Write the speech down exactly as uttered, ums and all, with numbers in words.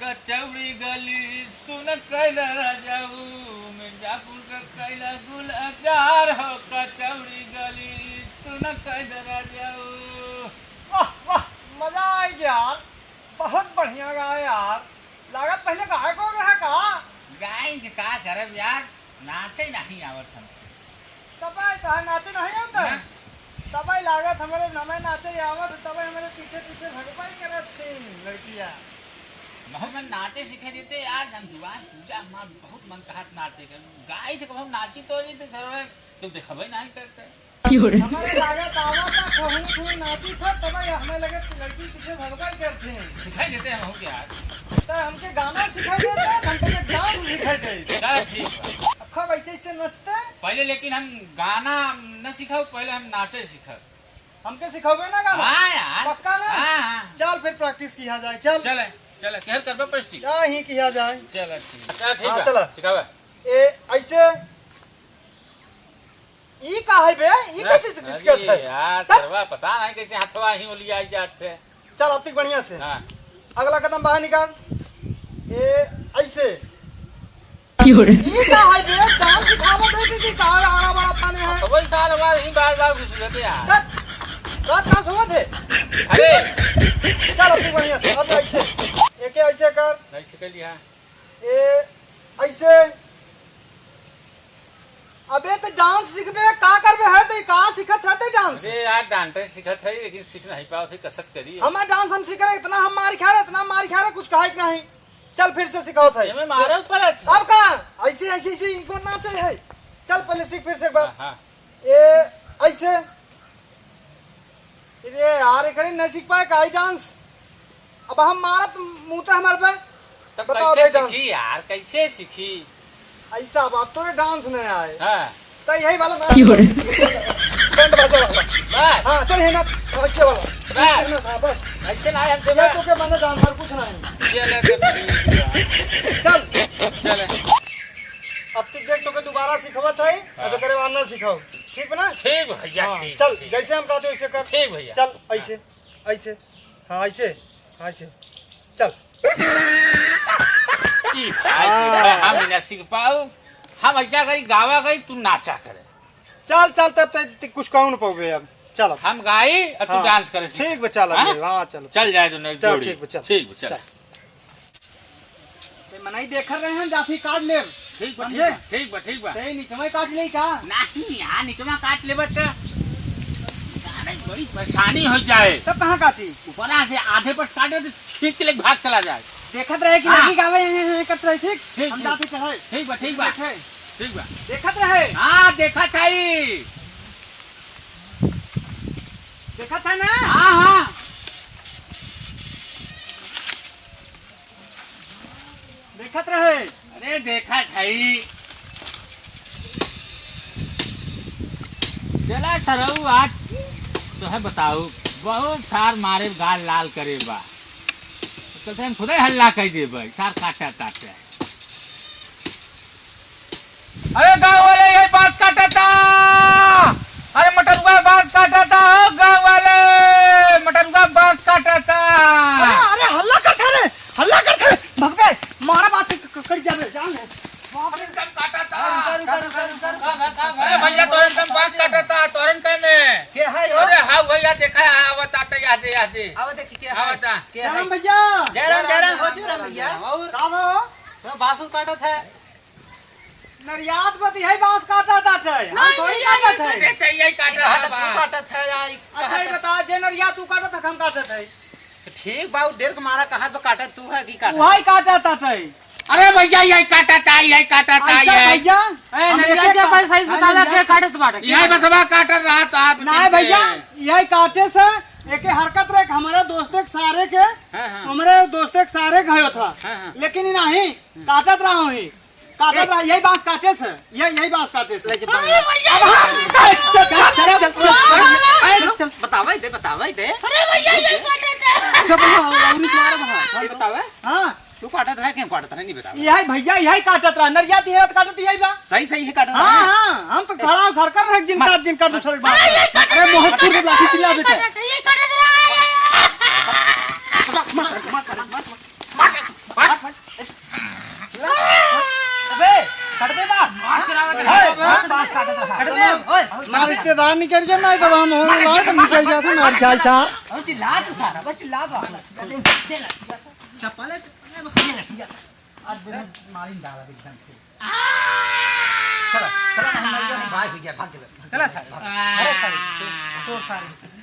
कचौड़ी गली सुन कैद राजाऊ, मिर्जापुर का कैला गुल अचार हो। कचौड़ी गली सुन कैद राजाऊ। वाह, वाह, मजा आ गया यार, बहुत बढ़िया गाए यार। लागत पहले गायक हो गया है का? गाइन के का करब यार, नाचे नहीं आवत हमसे। तबे तोहर नाचे नहीं आवत है? हाँ। तबे लागत हमरे नमे नाचे आवत, तबे हमरे पीछे पीछे भगवाई करत थी लड़किया। बहुत मन नाचे सीखे देते यार, हम दुआर पूजा हमार बहुत मन कहत नाचे के। गाई थे कब हम नाची तो नहीं थे सर, तो देखबे नहीं करते। क्यों रे? हमरे लागत आवत है, कहूँ तू नाची था, तबे हमें लगे लड़की पीछे भगवाई करते हैं। सिखाई देते हैं हम के यार। तो हमके गाना सिखाई देते हैं, हमके डांस सिखाई देते। चलो ठीक बा। खूब ऐसे ऐसे नचते। पहले लेकिन हम गाना न सिखाओ, पहले हम नाचे सिखाओ। हमके सिखाओगे ना गाना? हाँ यार। पक्का ना? हाँ, हाँ। चल फिर प्रैक्टिस किया जाए, चल। चले, चले, केहर करबे प्रैक्टिस? क्या ही किया जाए? चले, ठीक। अच्छा, ठीक हाँ, है। चला। सिखावे। ए, ऐसे, ई का है बे? ई हाँ, कैसे सिख-, अरे सिखत है? यार, तब? सरवा, पता नहीं कैसे हथवा ही उलियाई जात है। चल, अब तक बढ़िया से। हाँ। अगला कदम बाहर निकाल। ए, ऐसे। क्यों रे? ई का है बे? डांस सिखावत है कि का आड़ा बड़ा पाने है? तो वही साल हमारे ही बार बार घुस लेते यार। तब, बात ना सुनत है। अरे! चल, अब तक बढ़िया से। अब ऐसे। एके ऐसे कर। ऐसे कर लिया। ए, ऐसे। अबे, तो डांस सीखबे, का करबे है, तो का सीखत है, तो डांस? अरे यार, डांटे सीखत है, लेकिन सीख नहीं पावत है, कसत करी। हमार डांस हम सीख रहे, इतना हम मार खा रहे, इतना मार खा रहे, कुछ कहे के नहीं। चल, फिर से सिखाओ थे। एमे मारो पड़त है। अब का? ऐसे, ऐसे, ऐसे इनको नाचे है। चल, पहले सीख, फिर से एक बार। हाँ, हाँ। ए, ऐसे। अरे यार, एकरे नहीं सीख पाए का ई डांस? अब हम मारत मुंह तो हमारे पे। तब बताओ कैसे भाई डांस। सीखी यार, कैसे सीखी? ऐसा बात, तोरे डांस नहीं आए। हाँ। तो यही वाला मार। क्यों रे? बैंड बाजा वाला। बस। हाँ, चल, है ना, ऐसे वाला। बस। है ना, हाँ, बस। ऐसे ना, ऐसे ये बस। तो के माने डांस और कुछ नहीं। चले, तो ठीक है। चल। चले। अब तू देख, तोके दोबारा सिखवत है, हाँ। अब एकरे बाद ना सिखाओ। ठीक बा ना? ठीक भैया, हाँ, ठीक, चल, ठीक। जैसे हम कहते वैसे कर। ठीक भैया। चल, ऐसे, ऐसे, हाँ, ऐसे, हाँ, ऐसे, चल। ई भाई, हाँ। हम ना सीख पाऊ, हम ऐसा करी, गावा गई, तू नाचा करे। चल, चल, तब तक कुछ कहू न पाओगे अब। चल अब। हम गाई, और तू हाँ। डांस करे सीख। ठीक बा, चल अब हाँ? ये, हाँ, चलो। चल जाए तो नहीं चल, जोड़ी। ठीक बा, चल। ठीक बा, चल। चल। ते मनई देखत रहे हैं, जाफी काट लेब। ठीक बा, समझे? ठीक बा, ठीक बा, ठीक बा। ते निचवा काट ले का? नहीं, यहाँ निचवा काट लेबे त अरे बड़ी परेशानी हो जाए। तब कहाँ काटी? ऊपरा से आधे पर काटे तो खींच के लेके भाग चला जाए। देखत रहे कि हाँ। लगी गावे, हैं, हैं, हैं, करत रहे, ठीक? ठीक, हम ठीक। जाफी चढ़े। ठीक बा, ठीक बा। बैठे। ठीक बा। देखत रहे। हाँ, देखत है। देखत है ना? हाँ, हाँ। देखत रहे। अरे देखत हई। चला सरऊ, आज तोहे बताऊ, बहुत सार मारे, गाल लाल करे बा। तो हम खुदे हल्ला कह देबे, सार काटा काटे। अरे गाँव वाले, यही बांस काटता। अरे मटरुआ बांस काटता हो गाँव वाले, मटरुआ बांस काटता। अरे, अरे हल्ला करता रे, हल्ला करता रे। भगबे, मारा बात क-, क-, कट जाबे, जान ले। बाप रे, एकदम काटता। रुका, रुका, रुका, रुका, रुका। अरे भैया, तोरे एकदम बांस काटता, तोरन के में। के है यो? अरे हाँ भैया, देखा है, आवत आटे, यादे, यादे। आवा देखी, के है? आवत आ। के है? जयराम भैया। जयराम, जयराम, हो जयराम भैया। और? का हो? तो बांस उस काटत है। नरियात बती है, बांस काटत आटे। हम नहीं, थोड़ी नहीं, काटत नहीं, है। नहीं, चाहिए, काटत है, तू बांस। काटत है यार, ई अच्छा, ये काटत बता, जे नरियात तू काटत है, हम काटत है। तो ठीक बा, उ डेढ़ के मारा कहा तो काटत तू है कि काटत? वही काटत आटे। अरे भैया, यही काटत है, यही काटत है, ऐसा यही। भैया, ए, हम नरियात एक जे एक पास सही से हाँ, बता दे, नरियात के काटत बाटे, के यही काटत? बसवा काटत रहा तो आप नहीं तुमके। भैया, यही काटे से एके हरकत रहे, हमारे दोस्ते के सारे के, हाँ, हाँ। हमारे दोस्ते के सारे गयो था। हाँ, हाँ। लेकिन ये नहीं, काटत रहा हूँ ही। काटत ए। रहा, यही बांस काटे से, यही, यही बांस काटे से। लेके बांस। अरे भैया! अब हाँ, चल, चल, चल, चल, चल, चल, चल, बतावे दे, बतावे दे। अरे भैया, यही काटत है। चुप रहो, अउरी मारब हम। ये बतावे? हाँ। तू काटत रहे, क्यों काटत रहे, नहीं बतावे। यही भैया, यही काटत रहा, नरिया तो यही काटत, यही बा। सही, सही है काटत हाँ, रहे। हाँ, हम तो खड़ा उखड़ कर रहे, जिन मत, काट, जिन काट, मत, दूसरे के बात अरे, कर। यही काटत अरे, रहा, मोहन यही खुद काटत लाठी चिल्ला रहा, देते। यही काटत रहा। मत, मत, मत, मत, मत। बांस काटत रहा। काट दे, ओए। ना रिश्तेदार निकल गया, ना तो हम हो, ना तो निकल गया, तो मर जाए सार। अब चिल्ला तू सारा, बस चिल्ला तू। चप्पल है, चप्पल है, बस ये लड़की जा। आज दिन मारिन डाला एकदम से। चला, चला, हम मर गया, हम भाई हो गया, भाग गया। चला सारे, भाग। अरे सारे, तो, तो सारे।